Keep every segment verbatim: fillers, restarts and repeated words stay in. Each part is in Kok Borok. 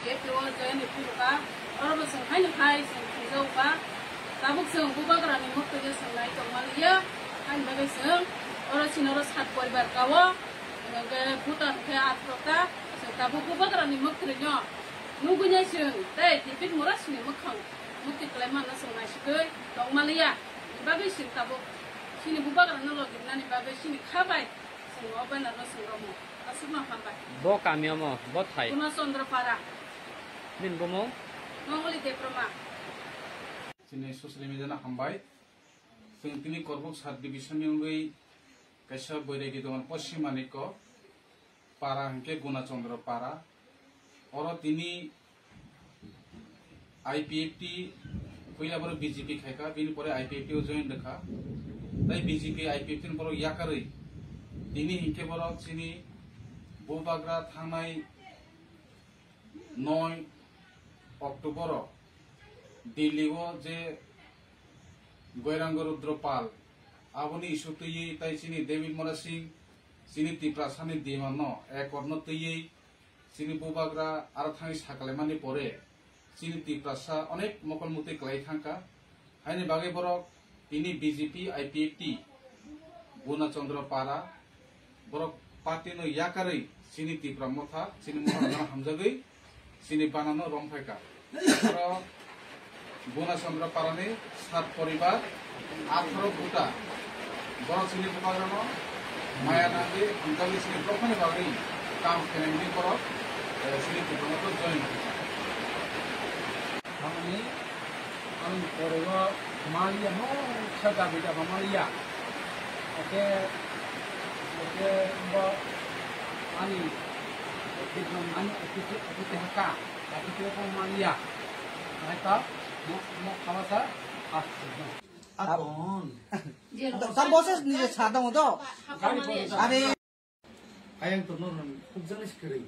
Gate o join ni phuru ka, oro bo chwng haino hai chwng thwngjago ka. Tabuk chwng bubagra ni mwktwi no chwng nai tongma liya, haini bagwi chwng oro chini oro sat poribar ka o, hwnkhe voter khe atharo ta, chwng tabuk bubagra ni mwktwi no nugwi nai chwng tei Dipik Murasing ni mwkhang mwktwi kwlai manna chwng naisigwi tongma liya, ni bagwi chwng tabuk chini bubagra no logi rwnani bagwi chini kha bai chwng o banner no chwng romo. Aswkno hambai. Bo kami omo, bo thai. Purna Chandra Para. Nini bumung? Mongoli Debbarma. Chini social media no hambai. Chwng tini Korbuk sub division ni wngwi kaisa boiregi tongo Poschim Manikko para hwnkhe Guna Chandra Para. Oro tini I P F T puila borok B J P khaikha, bini pore I P F T o join rwkha. Tai B J P I P F T ni borok yakarwi tini hinkhe borok chini bubagra thangnai noi October o Delhi o je Goiranga Rudra Pal aboni issue twiwi tai chini David Murasing chini Tiprasani demand no accord no twiwi chini bubagra aro thangwi sakalaimani pore chini Tiprasa onek mokol muktwi kwlai thangkha. Haini bagwi borok tini B J P I P F T Guna Chandra Para borok party no yakarwi chini Tipra Motha chini Motha no hamjagwi chini bana no romphai ka. Oro Guna Chandra Para ni sat poribar, atharo buta. Borok chini bubagra no maya nangwi hamjakwi chini dophani bagwi kam khainani borok, eh, chini Tipra Motha join khaikha. Tamoni ang porigo maliya ho sa dabi daba maliya. Oke, oke, bo ani, ani, ani, Tapi kira kau mania. Mereka mau mau kawasan. Ah, Akon. Tam boses nije sadang do. Are. Ayang to non khub jani skiri.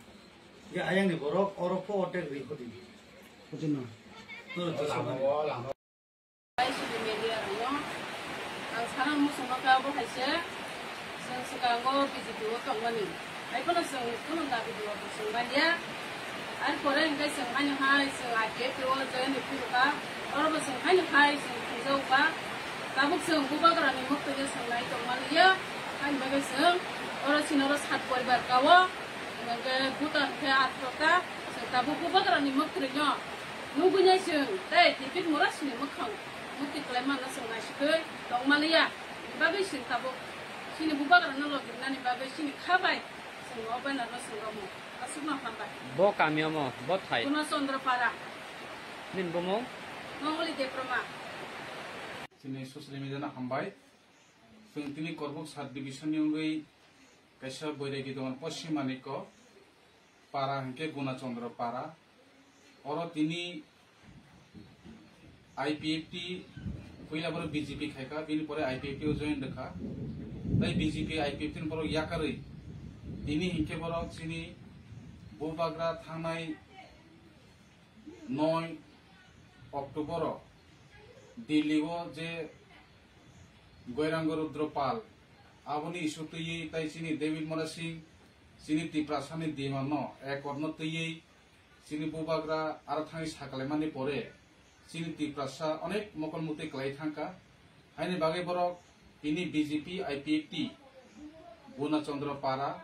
Ya ayang ni borok oro po otek ri khodi. Khodi na. No to sama. Social media rokno ang sana muchungma khe abo hai se chwng swkango B J P o tongmani. Hai phano chwng kunu dabi duwa bo chwng manya. Ar pore hwnkhe chwng haino hai chwng I P F T o join ni phuru kha. Oro bo chwng haino hai chwng thwngjago kha. Tabuk chwng bubagra ni mwktwi no chwng nai tongma liya. Haini bagwi chwng oro chini oro sat poribar ka o. Hwnkhe voter khe atharo ta. Chwng tabuk bubagra ni mwktwi no nugwi nai chwng tei Dipik Murasing ni mwkhang mwktwi kwlai manna chwng naisigwi tongma liya. Ni bagwi chwng tabuk chini bubagra no logi rwnani bagwi chini kha bai chwng o banner no chwng romo. Aswkno hambai. Bo kami omo, bo thai. Purna Chandra Para. Nini bumung? Mongoli Debbarma. Chini social media no hambai. Chwng tini Korbuk sub division ni wngwi kaisa boiregi tongo Poschim Manikko para hwnkhe Guna Chandra Para. Oro tini I P F T puila borok B J P khaikha, bini pore I P F T o join rwkha. Tai B J P I P F T ni borok yakarwi tini hinkhe borok chini bubagra thangnai noi October o Delhi o je Goiranga Rudra Pal aboni issue twiwi tai chini David Murasing chini Tiprasani demand no accord no twiwi chini bubagra aro thangwi sakalaimani pore chini Tiprasa onek mokol muktwi kwlai thangkha. Haini bagwi borok tini B J P I P F T Guna Chandra Para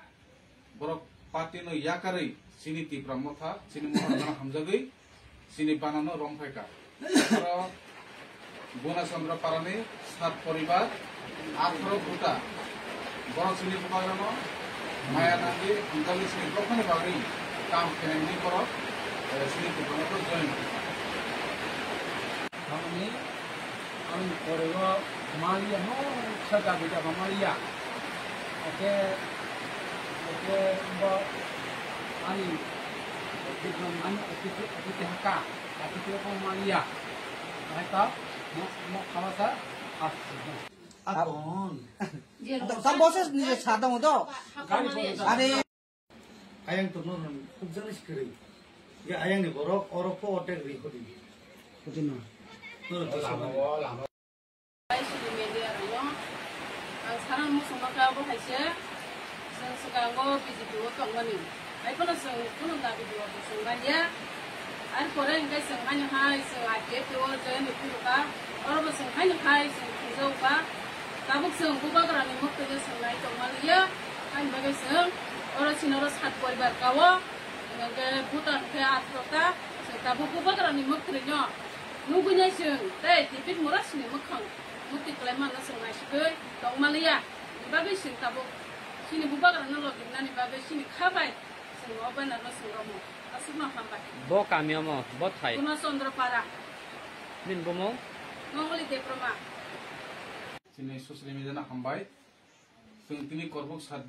borok party no yakarwi chini Tipra Motha, chini Motha no hamjagwi chini bana no romphai ka. Oro Guna Chandra Para ni sat poribar, atharo buta. Borok chini bubagra no maya nangwi hamjakwi chini dophani bagwi kam khainani borok, eh, chini Tipra Motha join khaikha. Tamoni ang porigo maliya ho sa dabi daba maliya. Oke, oke, bo ani, ani, ani, ani haka, ani ko maliya. Hai ta, mo, mo kawasa, ah. Akon. Tam boses nije sadang do. Are. Ayang to no khub jani skiri. Ya ayang ni borok oro po otek ri khodi. Khodi na. No to sama. Social media rokno ang sana muchungma khe abo hai se chwng swkango B J P o tongmani. Hai phano chwng kunu dabi duwa bo chwng manya. Ar pore hwnkhe chwng haino hai chwng I P F T o join rwphi rwkha. Oro bo chwng haino hai chwng thwngjago kha. Tabuk chwng bubagrani mwktwino chwng nai tongma liya. Ani bagwi chwng oro chini oro sat poribar kao. Hwnkhe voter hwnkhe atro ta. Chwng tabuk bubagrani mwktwino nugwi nai chwng tei Dipik Murasni mwkhang mwktwi kwlai manno chwng naisigwi tongma liya. Ni bagwi chwng tabuk chini bubagrano logi rwnani bagwi chini kha bai chwng o banner no chwng romo. Aswkno hambai. Bo kami omo, bo thai. Purno Chandra Para. Nini bumung? Mongoli Debbarma. Chini social media no hambai. Chwng tini Korbuk sat